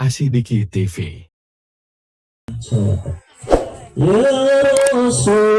Asidiki TV. Ya Rasulullah,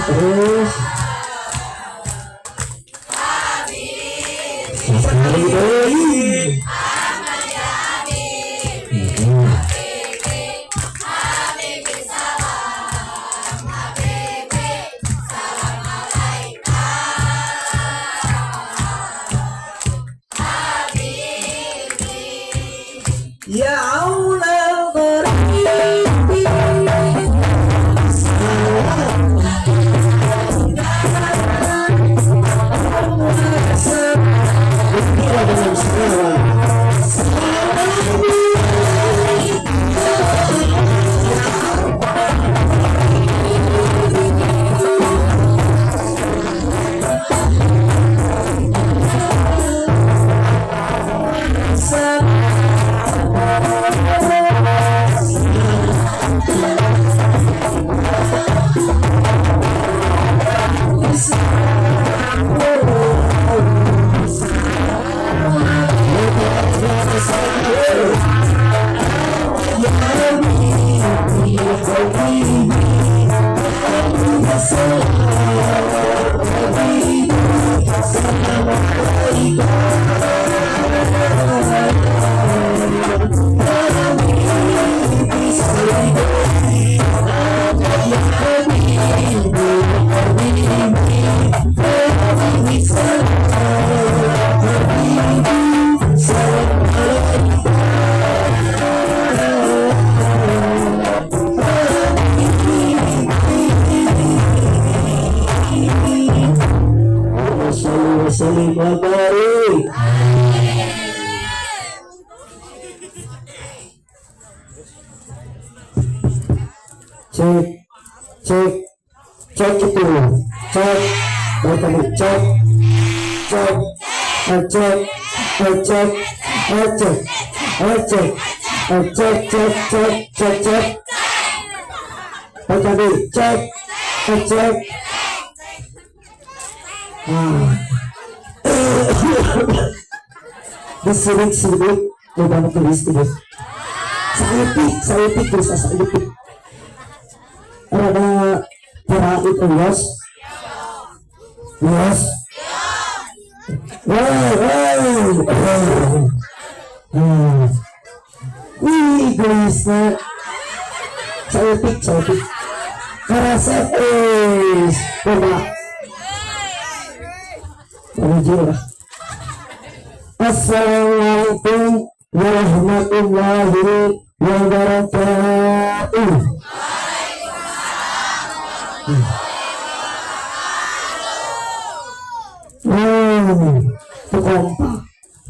terus. Ya Allah Cek, cek, cek itu, cek, baik cek, cek, cek, cek, cek, cek, cek, cek, cek, cek, cek, baik cek, cek. Disirik-sirik, coba tulis tulis. Saya pik, terus saya pik. Rada para itu yes, yes, wih, gelisnya. Saya pik, karasa coba. Assalamualaikum warahmatullahi wabarakatuh. Tuh kompak,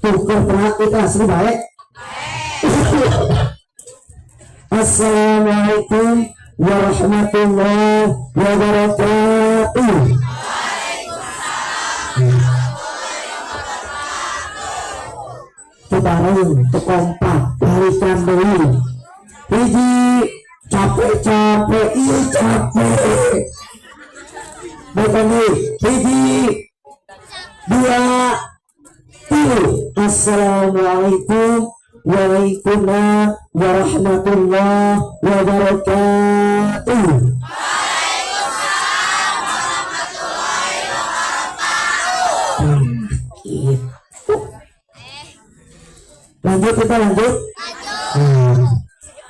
tuh kompak kita asli baik. Assalamualaikum warahmatullahi wabarakatuh. Tuh bareng, tuh kompak, balikan dulu. Hiji capek-capek, iya capek. Bukan nih, hiji, dua, tiga. Assalamualaikum warahmatullahi wabarakatuh. Waalaikumsalam warahmatullahi wabarakatuh. Gitu. Lanjut, kita lanjut.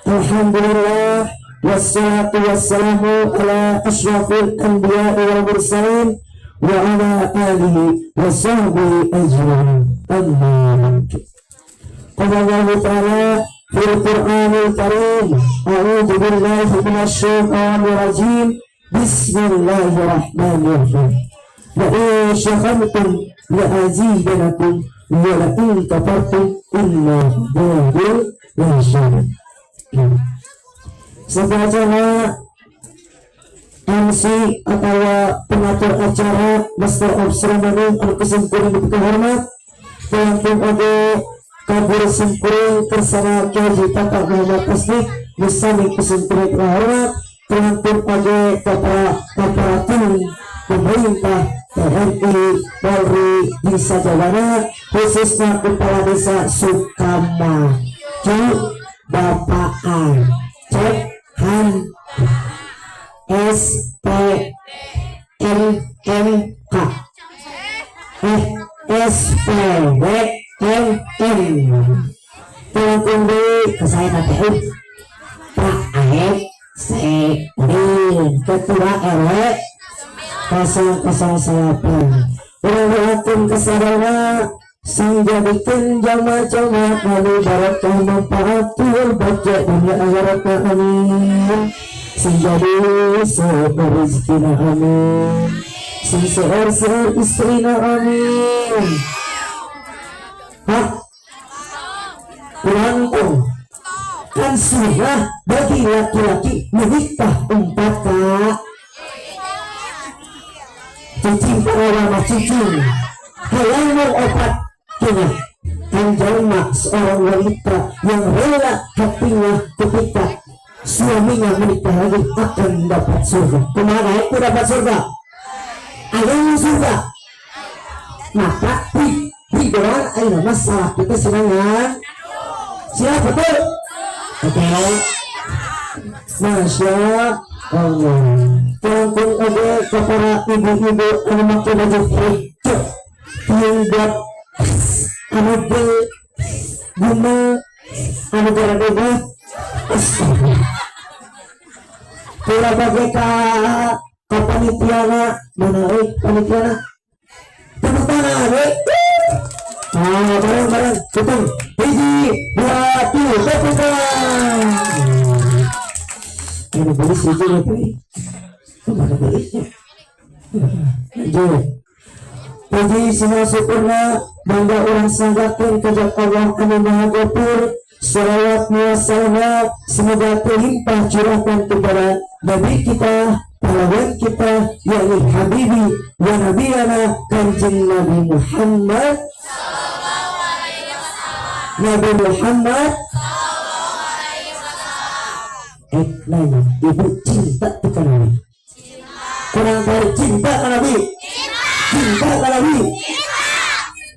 Alhamdulillah wassalatu wassalamu ala asyrafil anbiya'i wal mursalin wa ala alihi wa sahbihi ajma'in. Amma ba'du. Qala Allahu ta'ala fil Qur'anil Karim, a'udzu billahi minasy syaithanir rajim. Bismillahirrahmanirrahim. La in syakartum la azidannakum wa la in kafartum inna adzabi lasyadid. Setelah acara MC atau pengatur acara Master of Ceremony anu kesimpulan dipikahormat kelangkung oge kabur simkuring kersana Kiai Haji Tata Muhammad Tasdik misami kesimpulan dipikahormat kelangkung oge kaparatin pemerintah TNI Polri Desa Jawana khususnya Kepala Desa Sukamaju Bapak Acep Han S P M M K S P W M M. Tolong deui ke saya KPU Pak Aep Serin Ketua RW 008. Urang kesadana sing jadikeun jalma-jalma anu barokah manfaat tuul bagja dunia akhirat, amin. Sing jadi seueur rezekina, amin. Sing seueur-seueur istrina, amin. Hah? Kurang kan sunnah bagi laki-laki menikah 4 kak. Cicing para cicing hayang opat kena kan jalma seorang wanita yang rela hatinya ketika suaminya menikah lagi akan dapat surga. Kemana itu dapat surga? Ayam surga. Maka di doang ayo masalah kita senangan. Siapa betul? Oke. Masya Allah. Tolong Langkung oge ka para ibu-ibu anu make baju hijau tiung buat anu bel bunga anu garadega. Astaga. Pura bagai ka panitiana mana euy panitiana? Tepuk tangan euy. Ah, bareng bareng, hitung, hiji, dua, tilu, tepuk tangan. Ini beli hiji nanti kemana belinya? Lanjut. Puji semua syukurna bangga urang sanggakeun ka Allah anu Maha Gofur. Salawat muasalna semoga terlimpah curahkan kepada Nabi kita, pahlawan kita, yakni Habibi wa Nabiyana Kanjeng Nabi Muhammad, Nabi Muhammad. Eh, nanya, ibu cinta tuh kan Nabi? Kurang dari cinta kan Nabi? Cinta kan Nabi?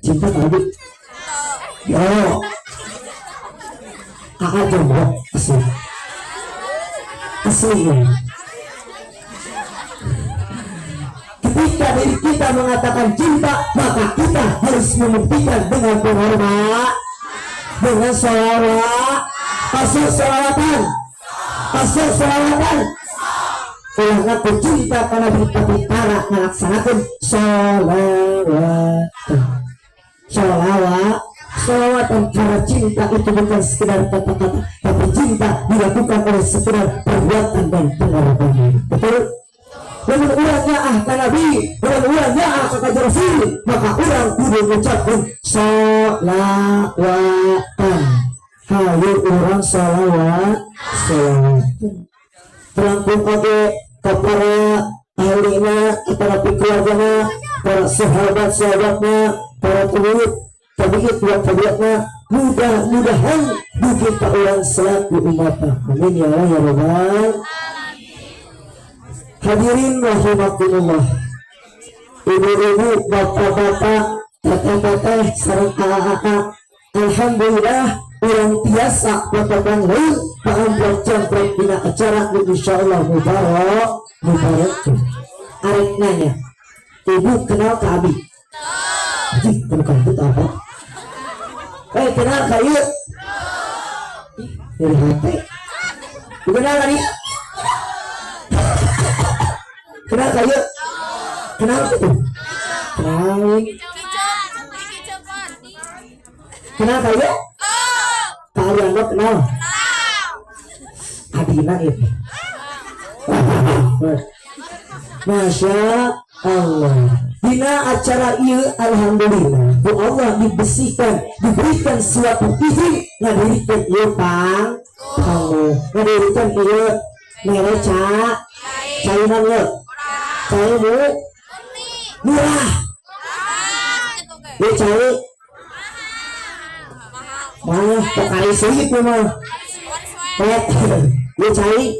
Cinta kan Nabi? Yo. Kakak jomblo asli. Asli ya. Ketika diri kita mengatakan cinta, maka kita harus membuktikan dengan penghormat, dengan sholawat, pasal sholawatan, pasal sholawatan. Ulah ngaku cinta ka Nabi tapi tara ngalaksanakeun sholawatan. Sholawat, sholawatan, karena cinta itu bukan sekedar kata-kata, tapi cinta dilakukan oleh sekedar perbuatan dan pengorbanan. Betul? Lamun urang nyaah ka Nabi, lamun urang nyaah ka kanjeng Rasul, maka urang kudu ngucapkeun sholawatan. Hayu urang sholawat, sholawatan. Terangkum oge ka para ahlina, para keluargana, para sahabat-sahabatna, para pengurut, tabiit wa tabiatna, mudah-mudahan dugi ka urang selaku umatna. Amin ya Allah ya Rabbal. Hadirin rahimakumullah. Ibu-ibu, bapak-bapak, teteh-teteh, sareng aa. Alhamdulillah urang tiasa patepang lain paamprok jamprok dina acara nu insyaallah mubarak mubarak. Arek nanya, ibu kenal ka abi? Ih, kenal ka itu apa? Eh, kenal ka ieu? Ih, dari HP. Ibu kenal ka nih? Kenal ka ieu? Kenal tuh? Kenal. Kenal ka ieu? Ka Ariando kenal? Adina itu. Masya Allah. Dina acara ieu alhamdulillah ku Allah dibersihkan, diberikan suatu izin ngadirikeun ieu pang panggung, ngadirikeun ieu mere cainan ieu. Cai bu murah. Ieu cai mana Pocari Sweat mah. Eh, ieu cai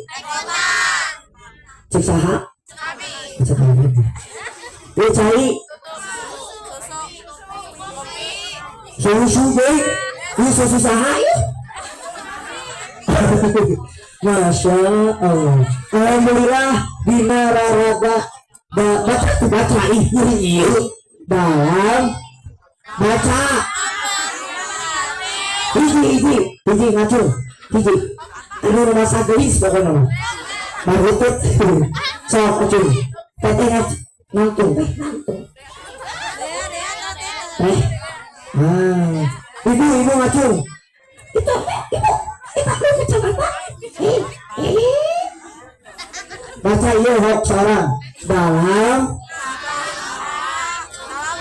cek saha? Cek abi. Ieu cai susu deui. Ieu susu saha ieu? Masya Allah. Alhamdulillah dina raraga baca tuh, baca, ih nyeri ieu dalam baca hiji hiji hiji ngacung hiji anu rumah gelis pokoknya mah barutut sok ngacung teteh nangtung teh nangtung teh. Ah, ibu ibu ngacung itu, ibu ibu aku kacamata. Eh, eh. Baca iya hok seorang dalam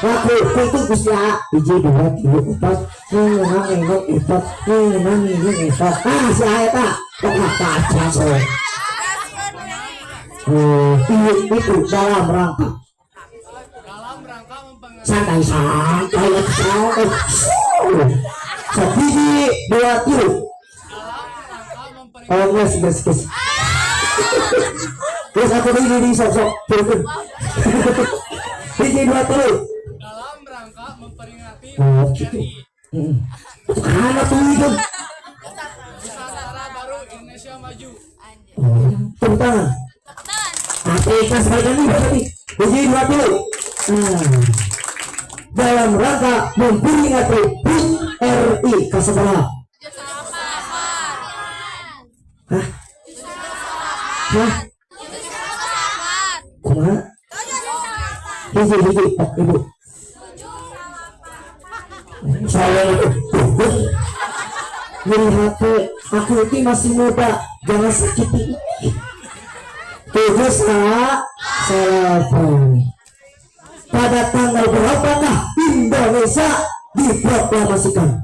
waktu itu Gusti A hiji dua tilu empat lima enam empat lima lima empat. Ah, si A eta kok baca so. Oh, iya, itu dalam rangka santai santai santai. So, hiji dua tilu. Oh, yes yes yes. Terus aku di sok sok turun. Hiji dua tilu. Dalam rangka memperingati Oh, gitu. RI Karena tuh itu. Nusantara Baru Indonesia Maju. Oh, tepuk tangan. KPK sebagai ini berarti hiji dua tilu. Dalam rangka memperingati HUT RI ke sebelah. Hah? Hah? Kumaha? Hiji hiji, Pak, Ibu. Saya itu nyeri hati, aku ini masih muda, jangan sakiti. Tujuh salapan. Pada tanggal berapakah Indonesia diproklamasikan?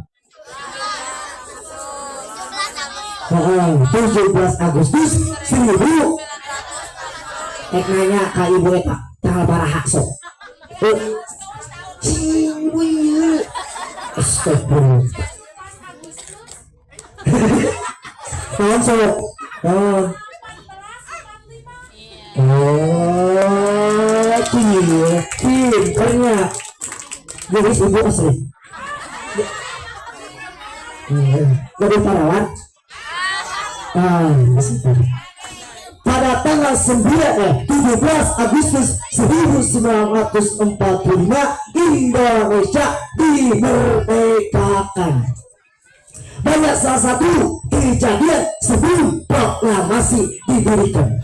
Oh, 17 Agustus 1000. Ek nanya ka ibu eta, tanggal baraha sok? Eh, ciwil. Astagfirullah. Naon sok? Naon? Oh, iya, pinternya. Jadi ibu asli. Jadi parawan. Ah, pada tanggal 17 Agustus 1945 Indonesia dimerdekakan. Banyak salah satu kejadian sebelum proklamasi didirikan.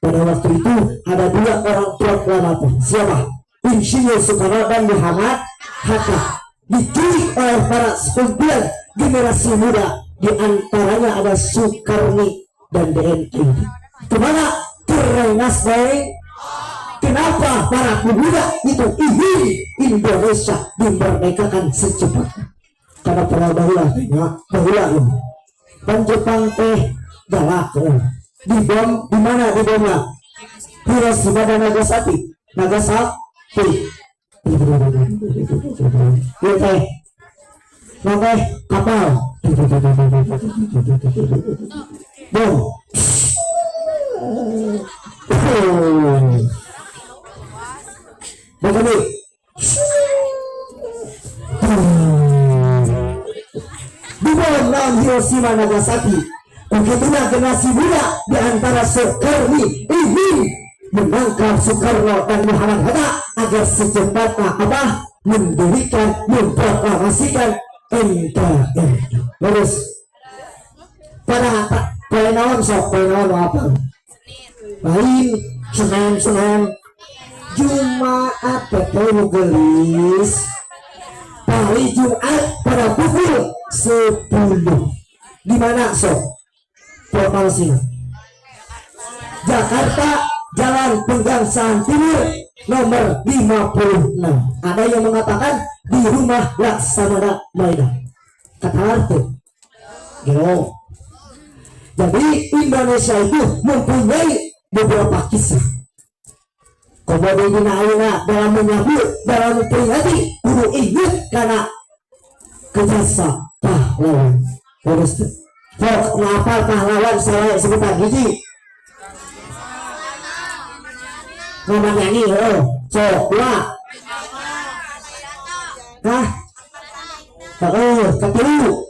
Pada waktu itu ada dua orang proklamator. Siapa? Insinyur Soekarno dan Muhammad Hatta. Diculik oleh para sekumpulan generasi muda. Di antaranya ada Soekarni dan DNI. Kemana? Ke Rengas Dengklok. Kenapa para pemuda itu ingin Indonesia dimerdekakan secepatnya? Karena pernah baheula, ya, baheula ini. Dan Jepang teh galak, eh. Dibom di mana dibomnya? Hiroshima dan Nagasaki. Nagasaki. Ieu teh. Teh kapal. Bom. Oh. Begini. Dibom lawan Hiroshima Nagasaki. Begitulah generasi muda di antara Soekarno ingin menangkap Soekarno dan Muhammad Hatta agar secepatnya apa? Mendirikan, memproklamasikan NKRI. Terus pada poe naon sok, poe naon apa? Lain Senin, Senin, Jumat teteh nu geulis. Hari Jumat pada pukul 10. Di mana sok? Proklamasi. Jakarta, Jalan Pegangsaan Timur nomor 56. Ada yang mengatakan di rumah Laksamana Maeda. Kata arti. Gelo. Jadi Indonesia itu mempunyai beberapa kisah. Kemudian dina ayeuna dalam menyambut, dalam memperingati, kudu ingat karena kejasa pahlawan. Terus sok ngapal pahlawan saya sebutan hiji. Muhammad Yani, oh, sok dua. Hah? Oh, katilu.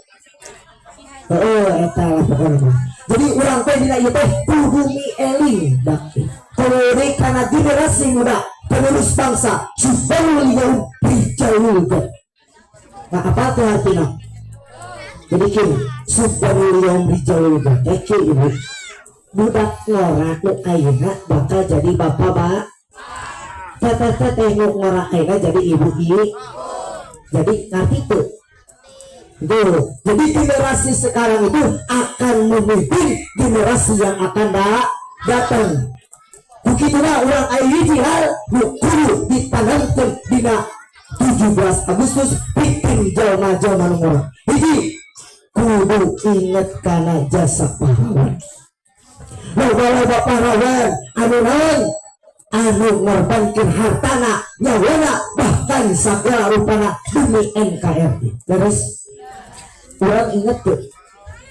Oh, eta lah pokoknya mah. Jadi urang teh dina ieu teh kudu mieling bakti. Kudu kana generasi muda penerus bangsa supaya yaum rijalul. Nah, apa teh artinya? Jadi kini subbanul yaum rijalul teh kieu, ibu. Budak ngora nu ayeuna bakal jadi bapak ba. Teteh teteh nu ngora ayeuna jadi ibu ieu. Jadi ngerti tuh. Tuh. Jadi generasi sekarang itu akan memimpin generasi yang akan datang. Begitulah urang aya hiji hal nu kudu ditanamkeun dina 17 Agustus pikeun jalma-jalma nu ngora. Hiji, kudu inget kana jasa pahlawan. Loba-loba pahlawan anu naon? Anu ngorbankeun hartana, nyawana, bahkan segala rupana demi NKRI. Terus urang inget tuh,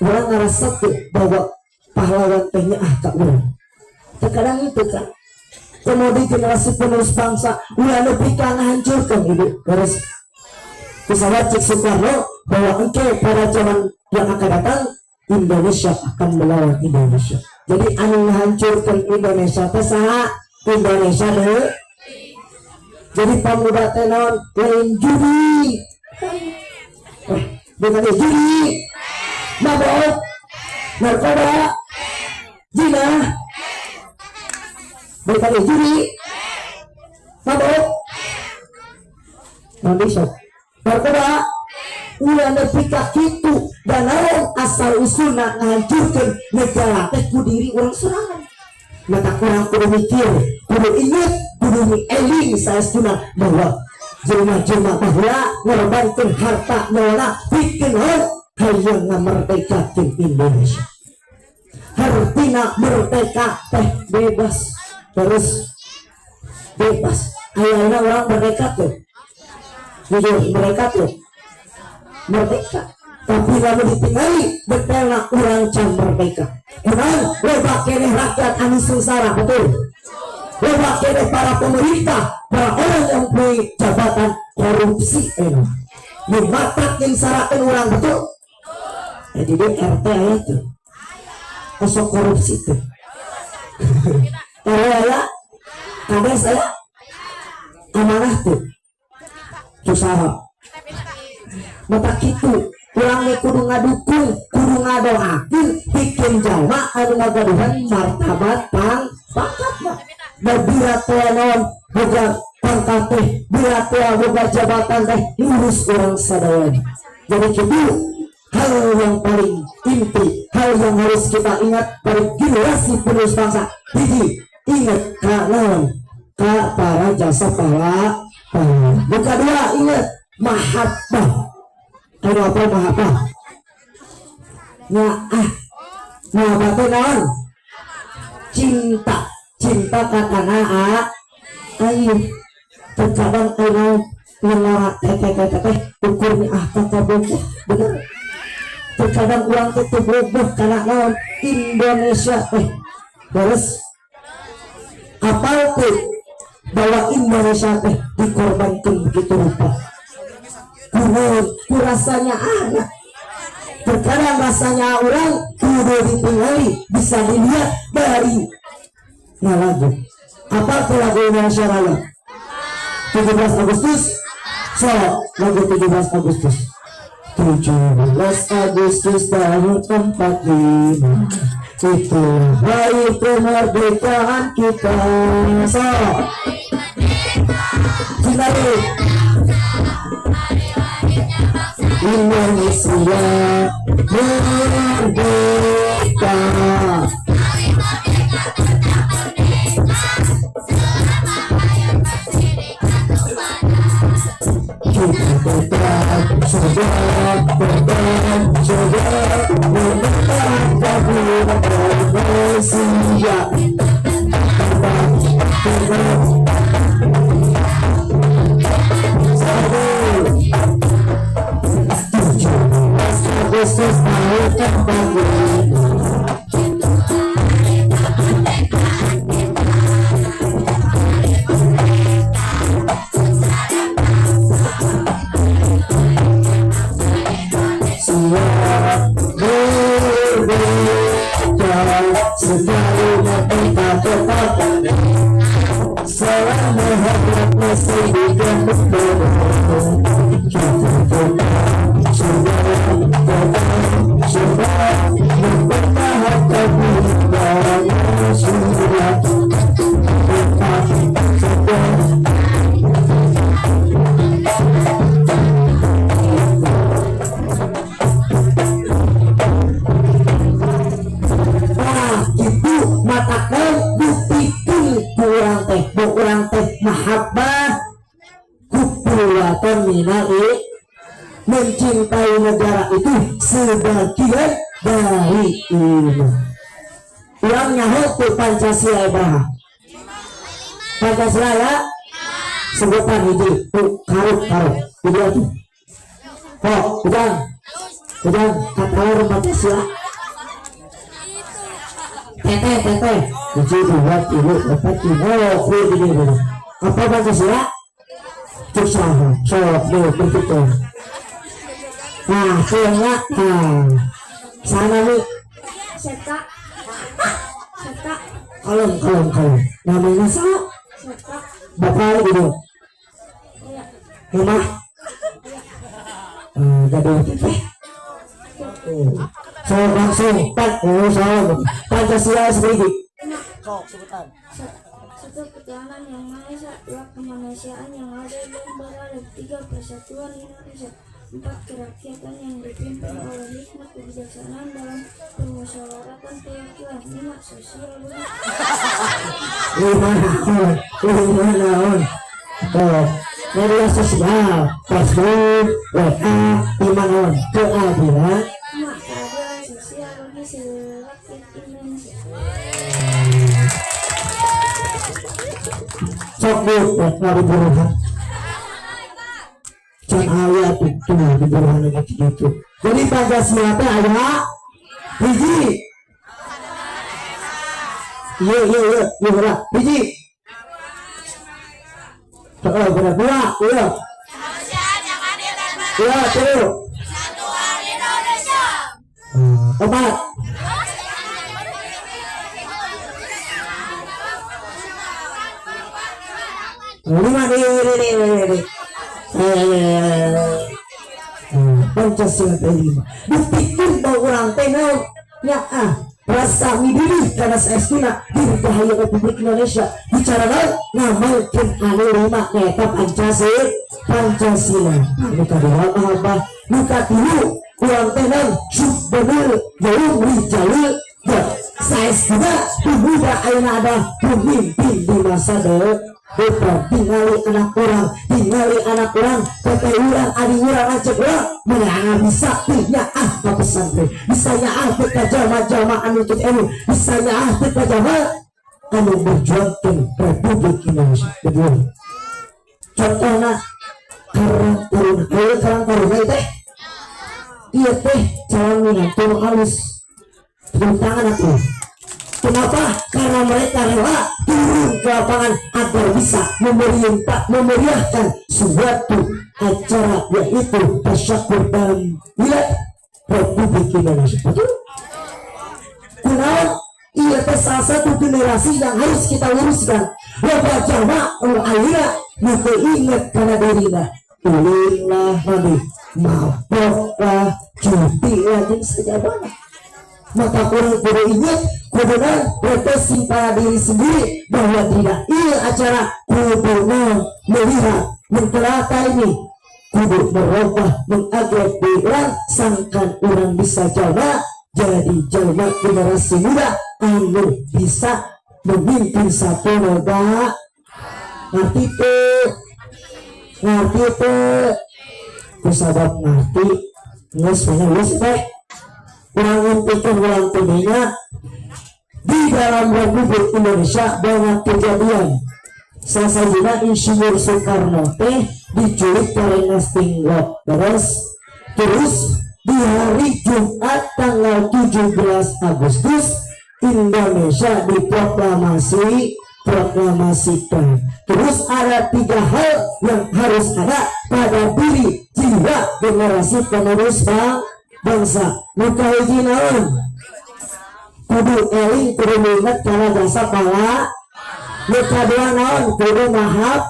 urang ngerasa tuh bahwa pahlawan tehnya ah ka urang. Terkadang itu kan, kemudian generasi penerus bangsa ulah lebih ka ngahancurkan, ibu. Terus pesawat cek Soekarno bahwa engke pada zaman yang akan datang Indonesia akan melawan Indonesia. Jadi anu menghancurkan Indonesia teh saha? Indonesia deh. Jadi pemuda teh naon? Lain judi. Eh, bukan judi. Mabok, narkoba, zina. Bukan judi. Mabok. Nanti sok. Narkoba. Ulah nepi ka kitu dan naon asal usulna ngahancurkeun negara teh ku diri urang sorangan. Maka kurang kudu mikir, kudu inget, kudu eling saestuna bahwa jelema-jelema baheula ngorbankeun harta nyawana pikeun naon? Hayang ngamerdekakeun Indonesia. Hartina merdeka teh bebas, terus bebas. Ayeuna urang merdeka tuh, jujur merdeka tuh, merdeka. Tapi lamun ditinggali betelna urang can merdeka. Kunaon? Loba keneh rakyat anu sengsara, betul. Loba keneh para pemerintah, para orang yang punya jabatan korupsi eno. Nu matak nyengsarakeun urang, betul. Jadi dia RT aya tuh. Kosok korupsi tuh. RW aya, kades aya, amanah tuh. Susah. Mata kitu urang ge kudu ngadukung, kudu ngadoakeun pikeun jalma anu ngagaduhan martabat pangkat mah. Da bira teh naon boga pangkat teh, bira teh boga jabatan teh ngurus urang sadaya. Jadi kitu hal yang paling inti, hal yang harus kita ingat pada generasi penerus bangsa. Hiji, ingat ka naon? Ka para jasa para pahlawan. Buka dua, ingat mahabbah. Ayo apa mahabbah? Ya ah, mahabbah teh naon? Cinta, cinta ka tanah air. Terkadang ayo ngora teh teh teh teh ukurnya ah kata bogoh, bener. Terkadang urang teh teu bogoh kana naon? Indonesia teh. Terus apal teh bahwa Indonesia teh dikorbankan begitu rupa. Kunaon? Ku rasanya anak. Terkadang rasanya orang kudu ditinggali bisa dilihat dari nah lagu. Apa tuh lagu Indonesia Raya? 17 Agustus. So, lagu 17 Agustus. 17 Agustus tahun 45 itu hari kemerdekaan kita. So, Cinta Indonesia merdeka. Kita tetap sudah tetap sudah mempertahankan Indonesia. Tetap tetap satu 17 Agustus tahun 45. Siap merdeka sekali merdeka tetap selama hayat masih dikemudian. Kita tetap sudah tetap sudah mempertahankan Indonesia. Tetap tetap. Nah, itu matakan buktikan kurang teh, kurang teh mahabbah hubbul minal mencintai negara itu sebagian dari iman. Urang nyaho ku Pancasila Ibrahim. Pancasila ya sebutan hiji tuh karuk karuk hiji atuh. Kok ujang ujang kata Pancasila. Teteh teteh hiji dua tilu empat lima oh ini ini apa Pancasila? Cuk saha sok deh berpikir. Nah, kayaknya nah, sana nih. Seta. Sata. Kalem, kalem, kalem. Namanya sa? Sata. Bapak gitu. Ya. Rumah? Eh, gaduh teh. Oh. So langsung, Pak. Oh, so Pancasila seperti Satu, Ketuhanan yang Maha Esa. Dua, kemanusiaan yang adil dan beradab. Tiga, persatuan Indonesia. Empat, kerakyatan yang dipimpin oleh hikmat kebijaksanaan dalam permusyawaratan perwakilan. Lima, sosial budaya. Lima naon, lima naon. Oh, media sosial, Facebook, WA, lima naon, keadilan. Lima, keadilan sosial bagi seluruh rakyat Indonesia. Sok bu, buat buruhan. Can aya itu di buruhan lagi gitu. Jadi Pancasila teh aya hiji. Iya, bener. Hiji. Oh, bener. Dua, iya. Iya, tilu. Empat. Lima, nih, nih, nih, nih, nih. Pancasila teh lima. Buktikan bahwa urang teh naon? Ya ah, rasa midiri karena saestuna dirgahayu Republik Indonesia. Bicara naon? Ngamalkeun anu lima nyaeta Pancasila. Pancasila. Nu kadua mah apa? Nu katilu urang teh naon? Subhanul yaum rijalul. Saestuna pemuda ayeuna ada pemimpin di masa depan. Tingali anak urang, tingali anak urang, teteh urang, adi urang, lanceuk urang, mana bisa ah ka pesantren, bisa nyaah teu ka jalma-jalma anu nuntut ilmu, bisa nyaah teu ka jalma anu berjuangkeun Republik Indonesia. Betul. Contohna Karang Taruna, ayo Karang Taruna teh, iya teh calon minantu nu alus, tepuk tangan atuh. Kenapa? Karena mereka rela turun ke lapangan agar bisa memeriahkan suatu acara, yaitu tasyakur dalam wilayah Republik Indonesia. Betul? Kunaon? Iya teh salah satu generasi yang harus kita luruskan. Loba jalma anu ayeuna nu teu inget kana dirina. Ulin lah mandi, mabok lah, judi lah, jeung sajabana. Maka kurang kudu ingat, kudu refreshing pada diri sendiri bahwa tidak iya acara kudu melihat mentelata ini kudu merubah mengupgrade diri orang sangkan orang bisa jalma jadi jalma generasi muda anu bisa memimpin satu negara. Ngerti teu? Ngerti teu? Kusabab ngerti geus geus teh urang ngempikeun urang teuing di dalam Republik Indonesia banyak kejadian. Salah satunya Insinyur Soekarno teh diculik karena Stinglot. Terus di hari Jumat tanggal 17 Agustus Indonesia diproklamasi, proklamasikan. Terus ada tiga hal yang harus ada pada diri jiwa generasi penerus bangsa. Nu kahiji naon? Kudu eling, kudu inget kana jasa pala. Nu kadua naon? Kudu mahab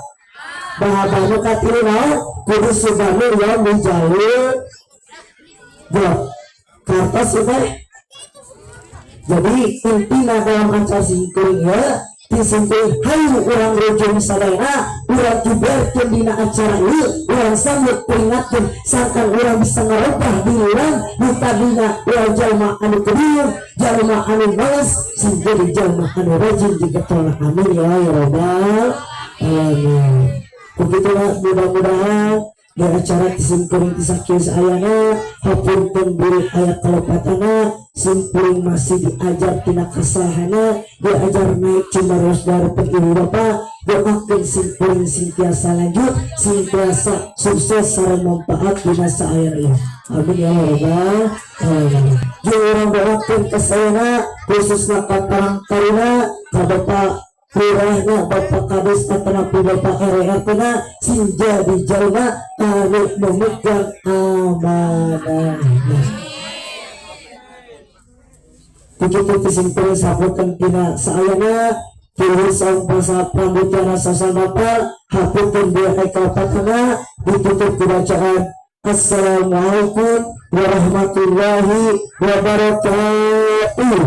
bahaba. Nu katilu naon? Kudu subhanul yang dijalur jawab kartos itu. Jadi intinya dalam acara singkuring ya disingkuring hayu urang rujung sadayana urang kibarkeun dina acara ieu, urang sambut peringatkeun sangkan urang bisa ngarobah diri urang nu tadina urang jalma anu kebiyung, jalma anu males, sing jadi jalma anu rajin jeung getolna. Amin ya ya rabbal alamin. Begitulah, mudah-mudahan di acara simkuring tisakieu ayana hapunten bilih aya kalepatana. Simkuring masih diajar tina kasalahana, diajar naik cumaros dari ibu bapak. Doakeun simkuring sing tiasa lanjut, sing tiasa sukses sareng manfaat di masa akhir ini. Amin ya rabbal alamin. Jeung urang doakeun ka sayana, khususna ka Karang Taruna, ka Bapak Lurahna, Bapak Kades atanapi Bapak RT na, sing jadi jalma anu memegang amanah. Begitu kesimpulan saputan dina saayana tilu saung pasa pambutana sasan bapak hapunten biar kalepatana ditutup ku bacaan. Assalamualaikum warahmatullahi wabarakatuh.